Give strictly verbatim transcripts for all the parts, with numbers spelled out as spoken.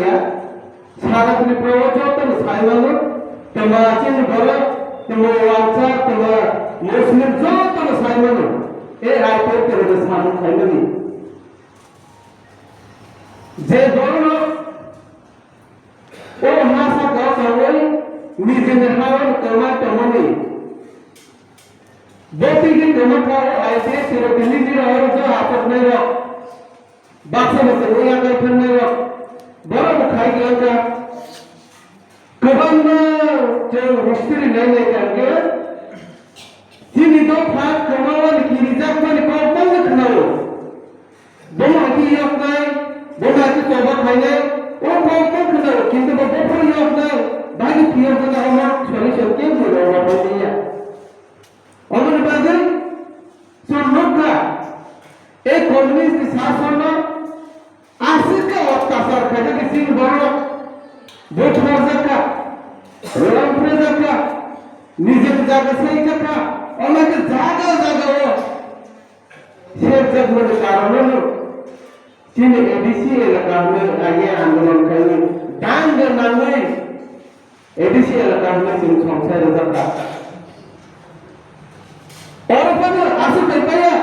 ya. Sara Tripura o joto no sai mano, toma chini borok, toma wansa, toma Muslim joto no sai mano. E I P F T no samung khaimani. Je borok o ha saka o tongwi nijini ha o toma tongmani. Bo tigi toma kha o I P F T no tini jira o jo apok nai rok. Baksa baksa wngya kai thangnairok borok bo khai khe wngkha. Kwbangma chwng history nai nai kha hwnkhe chini dopha kwmawani kirijakmani kok bangma khwnao. Bomo hakhe yoknai, bomo hakhe choba khainai, o kok bang khwnao, kintu bo bophor yoknai, bhagi phiyokjana omo solution kebo rwna pailiya. Omoni bagwi chwng nukha, ei communist ni sasono aswk khe ottachar khaijak chini borok, buthorjak kha, lamphrejakha, nijeni jaga saijakha, omo khe jaga jaga o serjakmani karono no chini A D C elaka hwnwi age andolon khainwi dang de nangwi A D C elaka hwnwi chwng songsai rwjak kha. Oro phano aswk bai paya,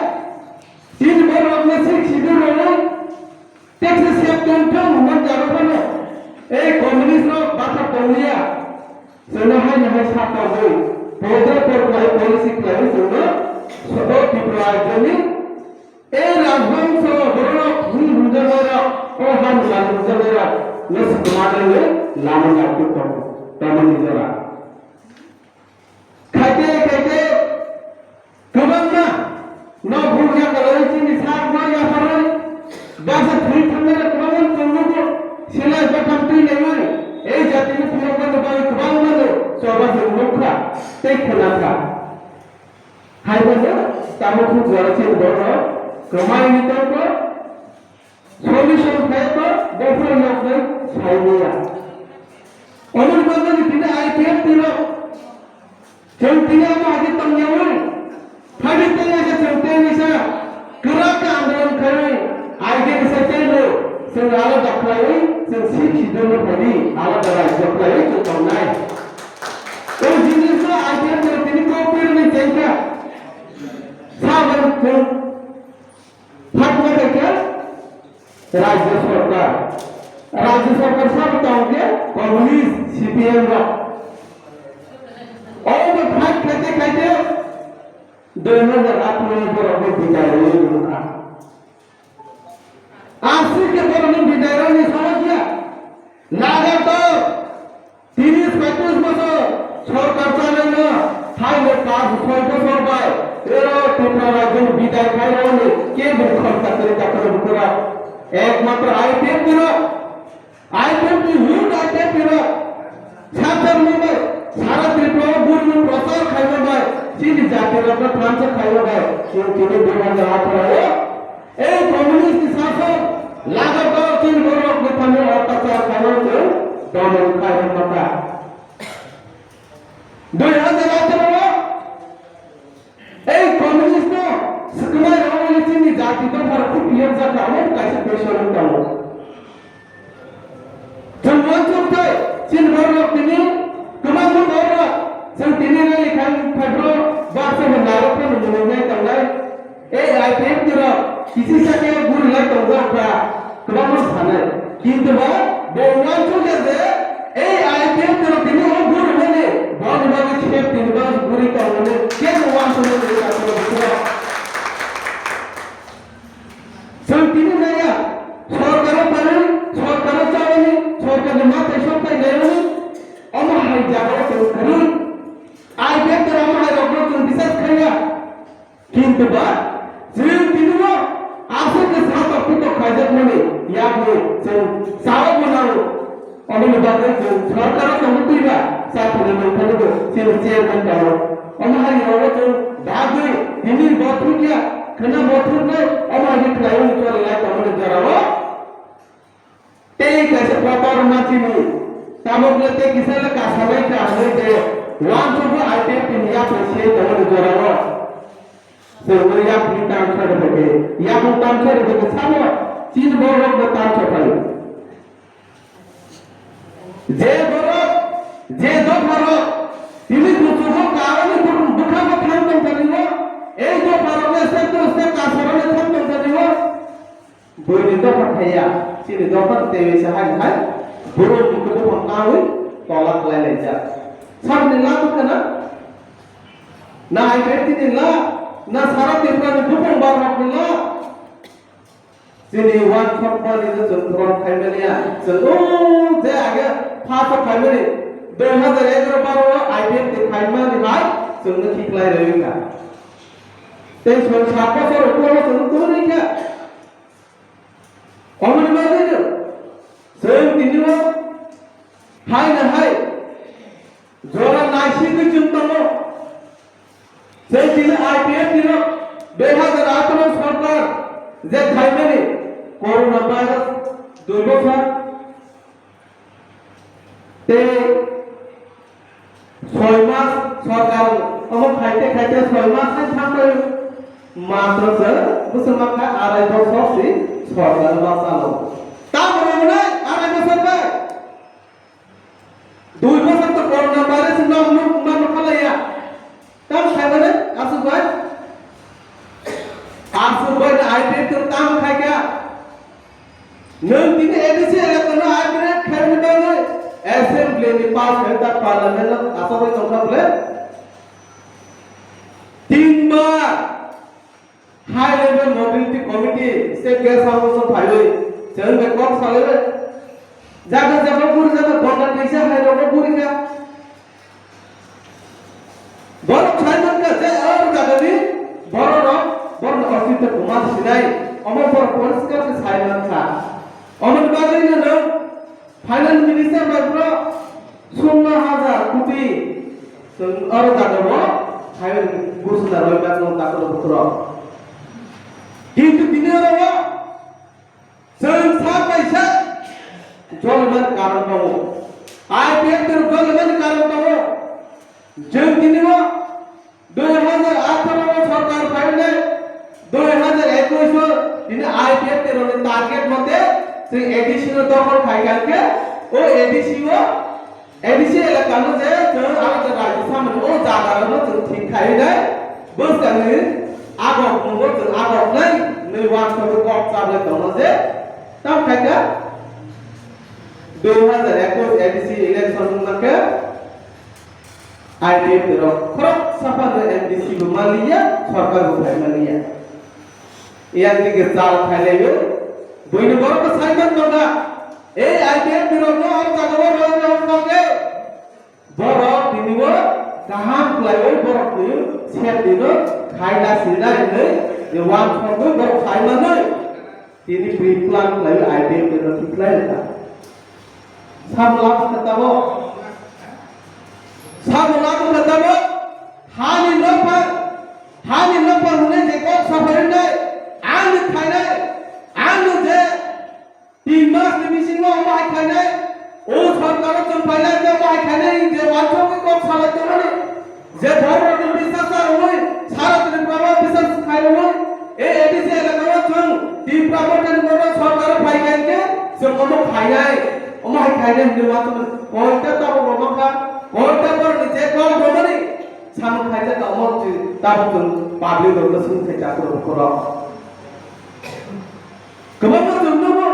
chini borokno sik sidu rwnai, taxes sep tong thung hwnmani jaga phano ei communist rok bathak tongliya. Chwngno haino hai sa tongwi, podre por khlai policy khlaiwi chwngno sobo Tripura rajyoni ei rajbongso borok hwn hwnjaknairok, o ha nungani hwnjaknairok no swkangma nangwi lama naituk tongo, tamoni jora. Khaite khaite kwbangma nok buya kalai chini sak ma yapharwi baksa thwi thangnai kwbangma tongo, silai batham twi naiwi ei jatini phiyokmani bagwi kwbangma no choba chwng nukha tei khwnakha. Haiphano tamo khuk jora chini borok kwmaini tongkha. Solution khe to bophor yoknai saimaya. Omoni bagwi tini I P F T rok chwng tini amo age tongyawi. Phaidi tongya khe chwng tei nisa kwrak khe andolon khaiwi I P F T sai tei bo chwng alada khlaiwi chwng sik sidorno phaidi alada rajyo khlaiwi chwng tongnai. O jinisno I P F T rok tini kok pirwi chengkha. Sabai chwng Phakma khe khe Rajya Sarkar. Rajya Sarkar sabo tong khe Communist C P M rok. Obo phak khaite khaite dui hajar atharo ni borok no bidai rwi wngkha. Aswk khe borok no bidai rwni samanya. Lagatar Tris paitris bosor sorkar chalaino thaino panch soi bosor bai ero Tripura rajyoni bidai khairokni kebo khoroksa kwrwi takhorok bwkhwrok ekmatro I P F T rok, I P F T youth I P F T rok satar mwnai sara Tripura o gurmung prochar khaima bai chini jati rokno thansa khaima bai chwng tini dui hajar atharo o Ei communist ni sasok lagatar chini borok ni thani ottachar khainai chwng domon khlai rwkha. Dui hajar atharo o ei communist no swkwnai rwmani chini jati dopha rok phiyok jakha omo kaisa question wng tongo. Chwng uansuk tei chini borok tini kwbangma borok chwng tini rally khan phaibro baksa bo narwk phano mwnwi nai tongnai. Ei I P F T rok kisi sakhe guri lai tongjak kha kwbangma sanai. Kintu ba bo uansuk ya je ei I P F T rok tini o guri mani boni bagwi sep tini bagwi guri tongmani kebo uansuk mani. Chwng tini naiya, sorkaro panwi, sorkaro chawi, sorkarni mathai sokthai nairwi, omo hai jagao chwng kwrwi. I P F T rok omo hai rokno chwng bisas khaiya. Kintu ba, chwng tini o aswk khe satok putok khaijakmani yakni chwng sao bo nango. Oboni bagwi chwng sorkaro tongo twiba, chakri nangkhanugo chini chairman tongo. Omo hai rogo chwng dagwi tini bothuk ya, khwna bothuknai, omo hai khlaiwi choli lai tongmani jorao. Tei kaisa kotor ma chini, tabukle tei kisa le kasalai kha hwnwi je uansukgo I P F T ni yapri se tongmani jorao. Chwngno yapri tamsa rwbaikhe, yapri tamsa rwbaikhe sabo chini borokno tamsa phai. Je borok, je dopharok, tini kuchugo karoni bwkha bwkha tong tongthani o, ei dopharokno step to step kasaroni thang tongthani o, buini dopha thaiya, chini dopha teiwi se hai hai, borok bwkha bwkha kawi tola khlai laijak. Sabni lama kana, na I P F T ni la, na sara Tripura ni bupung barokni la, Chini one forty ni no chwng phuron khaimani ya. Chwng o je age first o khaimani, dui hajar egaroh baro o I P F T khaimani hai chwngno khiklai rwi kha. Tei soi sat bochor uklogo chwng tubuni kha. Omoni bagwi no chwng tini o hai na hai jora naisigwi chwng tongo. Sei tini I P F T rok dui hajar atharo sorkar je khaimani corona virus dui bosor tei soi mas sorkar omo khaite khaite soi mas hai thangbai matro se bwswk mankha arai bosor si sorkar ma chalo. Tamo rwnai arai bosor bai. Dui bosor to corona virus no nuk ma nukhalaiya. Tam khaimani aswk bai? Aswk bai na I P F T tam khaikha. Nwng tini A D C elaka no I P F T khaimani bagwi assembly ni pass khaikha, parliament no aswk bai tongkha bole. Tin bar High level mobility committee state guest house o phaiwi chwng bai kok salaiwi jaga jaga guri jaga bonda kaisa hai rokno guri kha. Borok sai mankha je oro jagani bororok borokni ostitto kwma sinai, omo borok poriskar khe sai mankha. Omoni bagwino nwng Finance Minister bai bro sungno hajar koti chwng oro jagao hai ghosona rwi bakno takoro bukro. Kintu tini oro o chwng sak bai sak jolimani karon tongo. I P F T rok jolimani karon tongo. Chwng tini o Dui hajar atharo o sorkar phainai, dui hajar ekwis o tini I P F T rokni target mote chwng A D C no dokhol khai kha khe, o A D C o, A D C elaka no je chwng alada rajyo samani o jaga rok no chwng thik khai nai, bwskangni agok nungo chwng agok nai, nwi wansugwi kok chablai tongma je, tam khai kha dui hajar ekwis A D C election wngma khe, I P F T rok khorok saphano M D C bo manliya, sorkar bo phai manliya. Yang dige chal khailaiyo, buini borok bo saiman manga. Ei I P F T rok no ang jaga o roi roi khakke. Borok tini bo kaham khlaiwi borok tini set dino khaina sinai hinwi je wan khogwi borok saimanwi. Tini pre-plan khlaiwi I P F T no thik khlai rwkha. Sabo lama khe tabok. Sabo lama khe tabok. Hani nokha, hani nokha hwnwi je kok saphai rwnai, ani khainai, ani je tin mas ni bisingo omo hai khainai, o sorkar o chwng phainai je omo hai khainai je wansugwi kok salai tongmani. Je dhormo ni biswas rwui, sara Tripura o biswas khai rwui, e A D C elaka o chwng Tipra Motha ni borok sorkar o phai kha hinkhe chwng omo khainai, omo hai khainai hinwi uansukmani. Koita tabuk rwma kha, koita borok ni je kok rwmani samung khaijak ka omo chwng tabuk chwng public rok no swng khaijak rw borok. Kwbangma chwng nugo.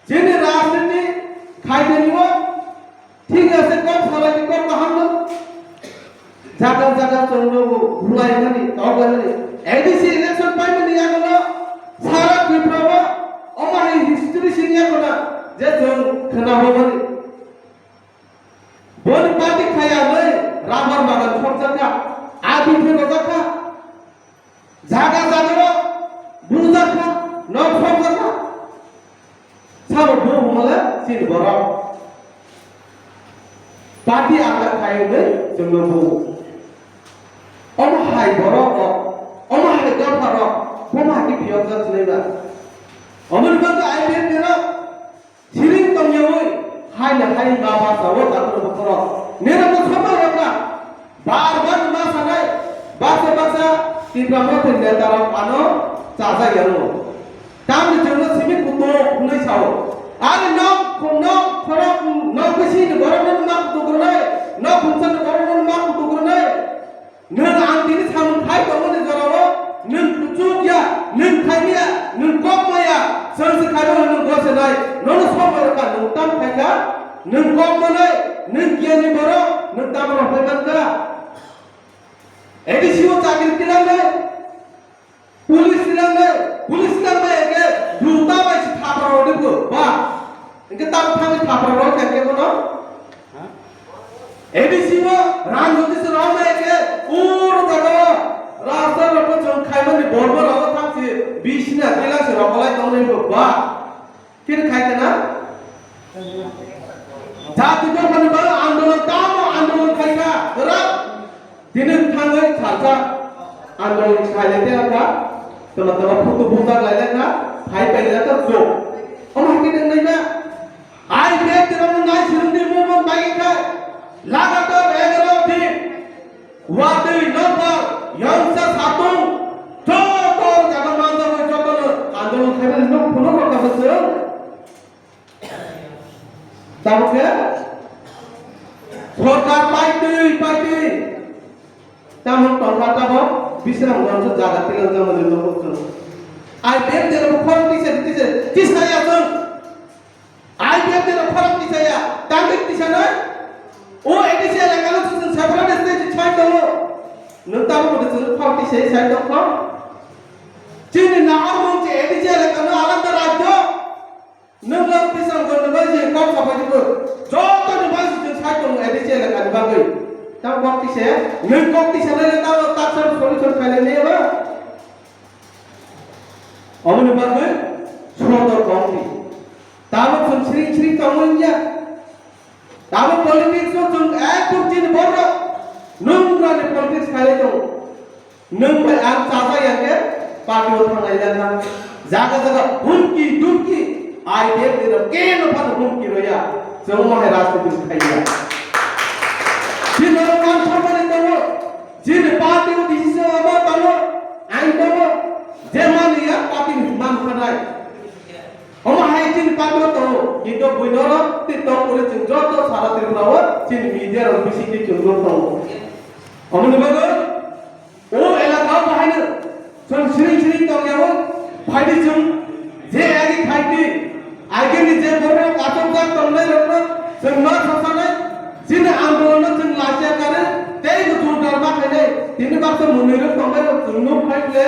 Chini rajniti khaitani o thik ase, kok salai ni kok kaham no. Jaga jaga chwng no bulai mani, tok lai mani. A D C election pai mani yago no sara Tripura o omo hai history sini yago na je chwng khna bo mani. Boni party khaya hwnwi rubber bagan sokjakha, adi phe rojakha, jaga jaga o bujakha, nok sokjakha. Sabo bo hwnmale chini borok. Party anda khai hwnwi chwngno bu. Omo hai borok rok, omo hai dopha rok, bomo hai khe phiyokjak sinai ba. Omoni bagwi I P F T rok Siring tongyawi, haino hai ma basa o takhuno bokhorok. Nirok no samai rokha. Bar bar ma sanai, baksa baksa Tipra Motha ni neta rok ano chajak yano. Tamni chwngno simi kutuk hwnwi sao. Ari nok, nok khorok, nok bisi Nwng tam khaikha, nwng kok manai, nwng giyani borok, nwng tam rok phai mankha. A D C o chakri tilangnai, police tilangnai, police tilangnai eke juta bai si thapra rodi bo, ba. Eke tam thangwi thapra rodi eke bono. A D C o rang jodi se rang nai eke, ur jaga o, rasta rok bo chwng khaimani borbo rok thang si, bisina tila se rok kolai tongnai bo, ba. Khe khai kana? Jati dophani bagwi andolon tamo andolon khai kha, bwrap. Tini thangwi salsa andolon khai lai tela kha, tama tama photo bumbar lai lai kha, phai pai lai kha, jo. Omo hai khe nang nai ba? I P F T rokno nai sirwngdi movement bai khai, lagatar egaro din. Watwi nokbar, yangsa satung, joto jaga manjagwi jotono andolon khaimani nok phunuk rok kha bwswng. Tabuk khe sorkar paitwi paitwi tamo tongkha tabok Bisramganj jaga tilang jamani nok phunuk. I P F T rok khorang tisa tisa tisa ya chwng. I P F T rok khorang tisaya, tangwi tisanai. O A D C elaka no chwng separate state sai tongo. Nwng tabuk bo chwng khorang tisai sai tongkho. Chini nahar mung chi A D C elaka no alada rajyo. Nwng nwng pisang gon nwng bai je kok sapai dibo. Joto ni bai chwng sai tongo A D C elaka ni bagwi. Tam kok tise, nwng kok tisanai le tamo taksar solution khainai ne ba. Omoni bagwi sotor kongni. Tabuk chwng sring sring tongmani ya. Tabuk politics o chwng ekdom chini borok nungrani politics khailai tongo. Nwng bai ang chajak ya khe party o thanglai ya kha. Jaga jaga humki dumki I P F T rok keno phano humki rwya. Chwng omo hai rajniti khai ya. Chini borok ang thangmani tongo. Chini party o decision omo tongo. Ang tongo. Je mani ya party ni man khanai. Omo hai chini party o tongo, kintu buino oro tei tong kuri chwng joto sara Tripura o chini media rok bising twi chwng nuk tongo. Omoni bagwi o elaka o bahaino chwng siring siring tong yago, phaidi chwng je agi khaidi, agini je borok achukjak tongnai rokno chwng ma sasanai, chini andolon no chwng lachiya kare, tei bo jordar ma khainai, tini baksa mwnwi rok tongnai rok chwng nuk khai le.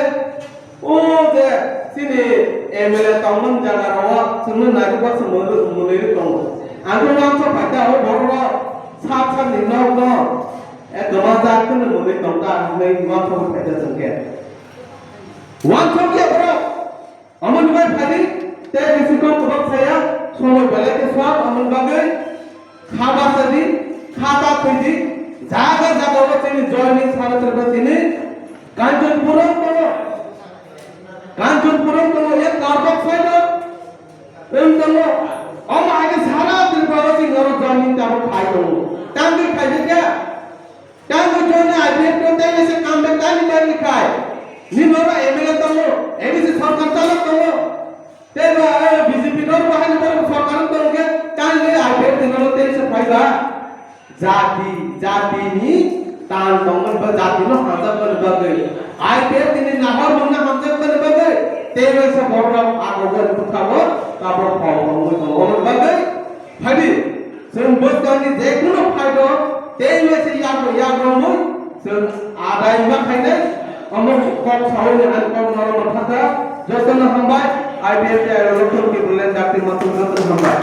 O je chini M L A tongmani jaga rok chwngno nairok baksa mwnwi tongo. Ang khe uansuk phaikha o borok rok sak sak ni nok no e kwmajak kheno mwnwi tongkha hinwi uansuk phaikha chwng khe. Uansuk ya borok. Omo ni bai phaidi tei bisi kok kwbak saya somoi belai khe swk omo ni bagwi. Kha bachadi, kha ta khwidi, jaga jaga o chini joining sara Tripura chini Kanchanpur o tongo. Kanchanpur o tongo, ya Karbak side o wng tongo. Omo hai khe sara Tripura o chini oro joining tabuk khai tongo. Tangwi khai khe kya? Tangwi joining I P F T o tei se kam bai tani bai khai. Nini oro M L A tongo, A D C sarkar chalok tongo. Tei ba, eh, B J P no bahai ni borok sarkar wng tong khe, tang le I P F T no tei se phai ba. Jati, jati ni tan tong man ba, jati no hamjak man bagwi. I P F T ni nahor mung na hamjak man bagwi. Tei ba se borok rok ago gari bwkha bo, tabok hor mung tong man bagwi. Phaidi, chwng bwskangni je kunu phaino tei mese yakno yakrwngwi chwng adai ma khainai, omo kok saui ni ang kok norok thangkha. Jotono hambai, I P F T I rok tong ki bulen dakti ma tong jotono hambai.